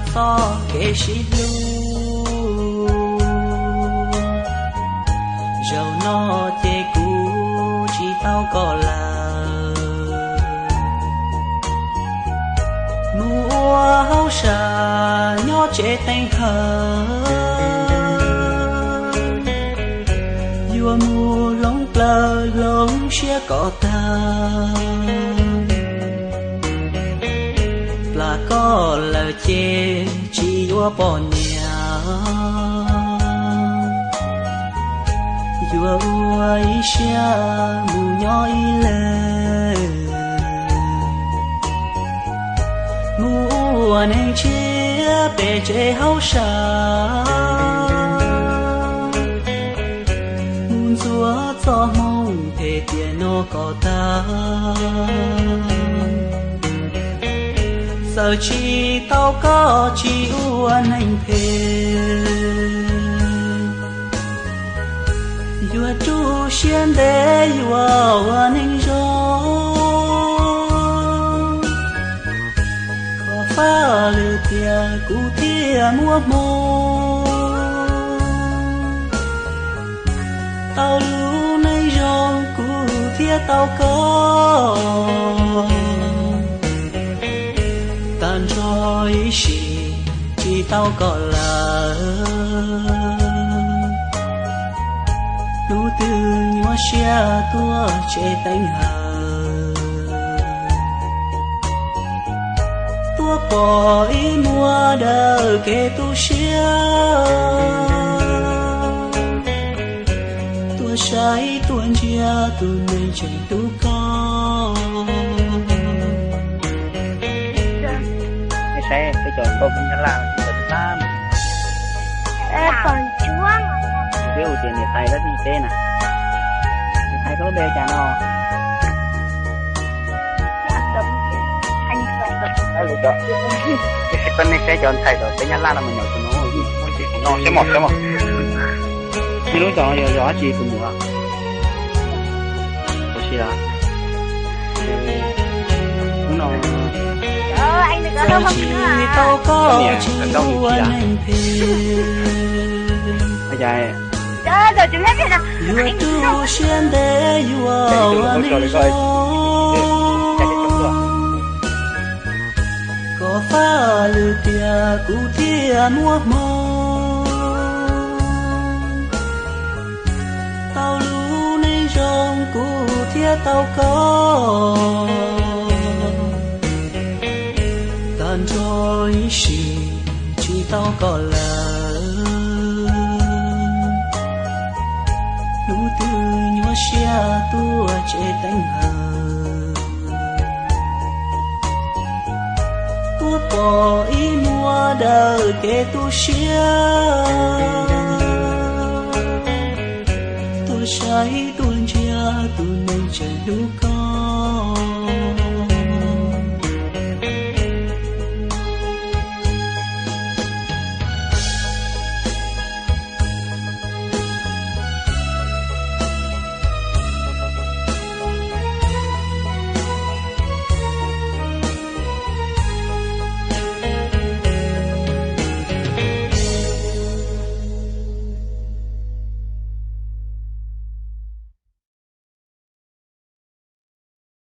txoj kev sib hlub. Zaum no ces kuv tsis tau koj lawm, mus ua hauj sam nyob tsev teev hawm, yuav mus hloov plaws hloov siab kom tag. Plam koj lawm ces tsis yuav poj niam, yuav ua ib siab mus nyob ib leeg, mus ua neeg tshiab pem tsev hauj sam, mus ntxuav txoj hmoo phem tiam no kom tag. Txawm tsis tau koj tsis ua neeg phem, yuav rub siab ntev yuav ua neeg zoo. Koj faj lwm tiam kuv thiaj muaj hmoo, tau lub neej zoo kuv thiaj tau koj. Tag nrho ib sim tsis tau koj lawm, hnub twg nyuaj siab tuaj tsev teev hawm, tuaj pom ib muag dawm kev tu siab, tuaj saib tuaj ntsia tus neeg tseem hlub koj. Saib peb cov nkauj Hmoob Nyab Laj tab, peb hu tias niam tais dab tsi teb na, niam tais koj lub npe cas no? Koj nej saib cov ntxhais tom peb Nyab Laj no mas nyuam qhuav no, saib mos saib mos. Nej lub zos no yog zos dab tsi tus muam? Ua si los? Hnub no tsis tau koj tsis ua neeg phem, yuav rub siab ntev yuav ua neeg zoo. Koj faj lwm tiam kuv thiaj muaj hmoo, tau lub neej zoo kuv thiaj tau koj. Tag nrho ib sim tsis tau koj lawm, hnub twg nyuaj siab tuaj tsev teev hawm, tuaj pom ib muag dawm kev tu siab, tuaj saib tuaj ntsia tus neeg tseem hlub koj.